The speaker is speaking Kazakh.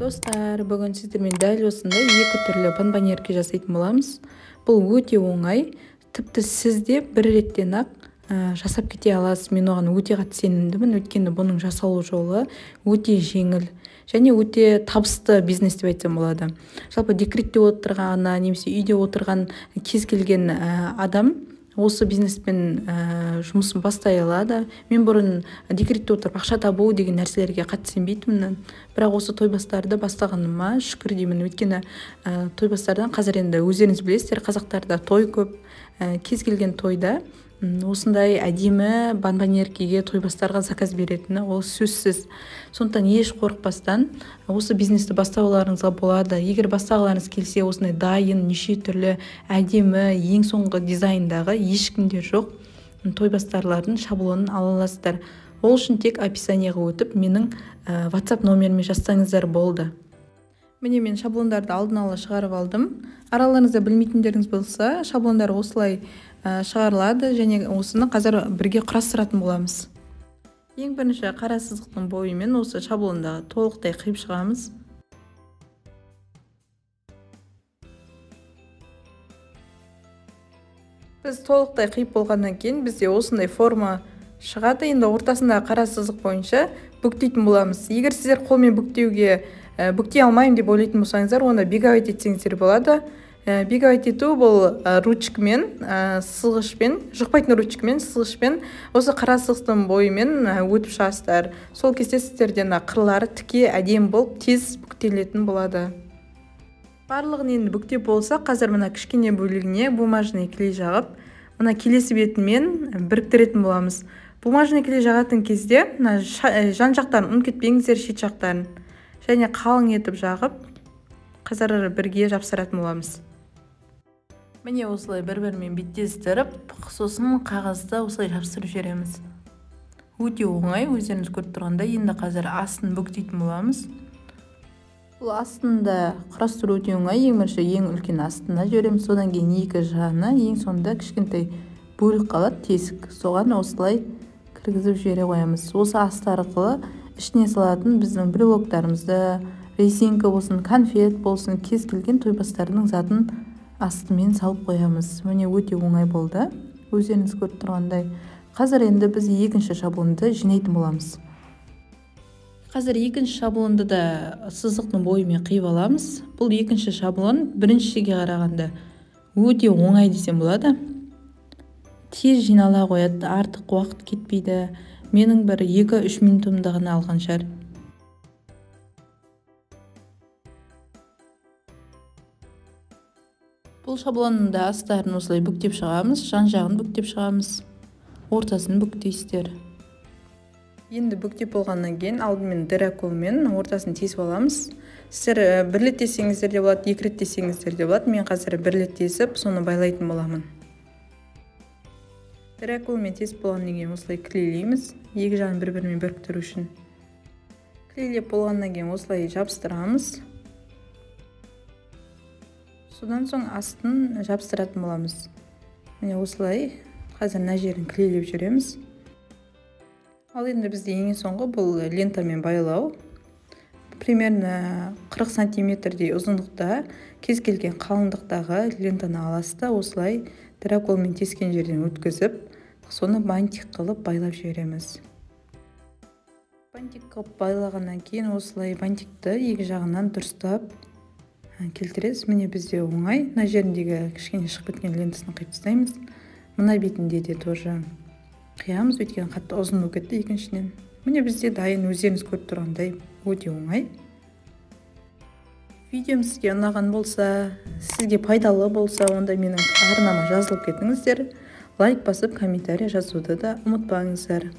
Достар, бүгін сіздермен дәл осындай екі түрлі бонбоньерка жасайтын боламыз. Бұл өте оңай, тіпті сіз де бір реттен-ақ жасап кете аласыз. Мен оған өте қатты сенімдімін, өйткені бұның жасалу жолы өте жеңіл және өте табысты бизнес деп айтсам болады. Жалпы декретте отырған немесе үйде отырған кез келген адам осы бизнеспен жұмысын бастай алады. Мен бұрын декретте отырып ақша табу деген нәрселерге қатты сенбейтінмін. Бірақ осы тойбастарды бастағаныма шүкір деймін. Өйткені тойбастардан қазір енді өздеріңіз білесіздер, қазақтарда той көп. Кез келген тойда осындай әдемі бонбоньеркеге тойбастарға заказ беретіні ол сөзсіз. Сондықтан еш қорықпастан осы бизнесті бастауларыңызға болады. Егер бастағыларыңыз келсе, осындай дайын, неше түрлі әдемі, ең соңғы дизайндағы ешкімде жоқ тойбастарлардың шаблонын ала аласыздар. Ол үшін тек описаниеға өтіп, менің WhatsApp номеріме жазсаңыздар болды. Міне мен шаблондарды алдын ала шығарып алдым. Араларыңызда білмейтіндеріңіз болса, шаблондар осылай шығарылады және осыны қазір бірге құрастыратын боламыз. Ең бірінші қара сызықтың бойымен осы шаблонды толықтай қиып шығамыз. Біз толықтай қиып болғаннан кейін бізде осындай форма шығады. Енді ортасындағы қара сызық бойынша бүктейтін боламыз. Егер сіздер қолмен бүктей алмаймын деп ойлайтын болсаңыздар, онда беговать етсеңіздер болады. Беговать ету бұл ручкамен, сызғышпен, жұқпайтын ручкамен, сызғышпен осы қара сызықтың бойымен өтіп шығасыздар. Сол кезде сіздерден қырлары тіке әдемі болып тез бүктелетін болады. Барлығын енді бүктеп болса, қазір мына кішкене бөлігіне бумажный клей жағып, мына келесі бетімен біріктіретін боламыз. Бумажный клей жағатын кезде мына жан жақтарын ұмытып кетпеңіздер, шет жақтарын және қалың етіп жағып, қазір бірге жапсыратын боламыз. Міне осылай бір-бірімен беттестіріп, сосын қағазды осылай жапсырып жібереміз. Өте оңай, өздеріңіз көріп тұрғандай. Енді қазір астын бүктейтін боламыз. Бұл астында құрастыру өте оңай. Ең бірінші ең үлкен астына жібереміз, содан кейін екі жағына, ең соңында кішкентай бөлік қалады, тесік. Соған осылай кіргізіп жібере қоямыз. Осы асты арқылы ішіне салатын біздің брелоктарымызды, резинка болсын, конфет болсын, кез келген тойбастардың затын астымен салып қоямыз. Міне өте оңай болды, өздеріңіз көріп тұрғандай. Қазір енді біз екінші шаблонды жинайтын боламыз. Қазір екінші шаблонды да сызықтың бойымен қиып аламыз. Бұл екінші шаблон біріншіге қарағанда өте оңай десем болады. Тез жинала қояды, артық уақыт кетпейді. Менің бір 2-3 минутымды ғана алған шығар. Бұл шаблонның да астарын осылай бүктеп шығамыз, жан жағын бүктеп шығамыз, ортасын бүктейсіздер. Енді бүктеп болғаннан кейін алдымен дыроколмен ортасын тесіп аламыз. Сіздер бір рет тессеңіздер де болады, екі рет тессеңіздер де болады. Мен қазір бір рет тесіп, соны байлайтын боламын. Дыроколмен тесіп болғаннан кейін осылай клейлейміз, екі жағын бір-бірімен біріктіру үшін. Клейлеп болғаннан кейін осылай жабыстырамыз. Содан соң астын жабыстыратын боламыз. Міне осылай қазір мына жерін клейлеп жүреміз. Ал енді бізде ең соңғы бұл лентамен байлау. Примерно 40 сантиметрдей ұзындықта, кез келген қалыңдықтағы лентаны аласыз да осылай дыроколмен тескен жерден өткізіп, соны бантик қылып байлап жібереміз. Бантик қылып байлағаннан кейін осылай бантикті екі жағынан дұрыстап келтіресіз. Міне бізде оңай. Мына жеріндегі кішкене шығып кеткен лентасын қиып тастаймыз. Мына бетінде де тоже қиямыз, өйткені қатты ұзын болып кетті екіншіден. Міне бізде дайын, өздеріңіз көріп тұрғандай өте оңай. Видеом сізге ұнаған болса, сізге пайдалы болса, онда менің арнама жазылып кетіңіздер. Лайк басып, комментарий жазуды да ұмытпаңыздар.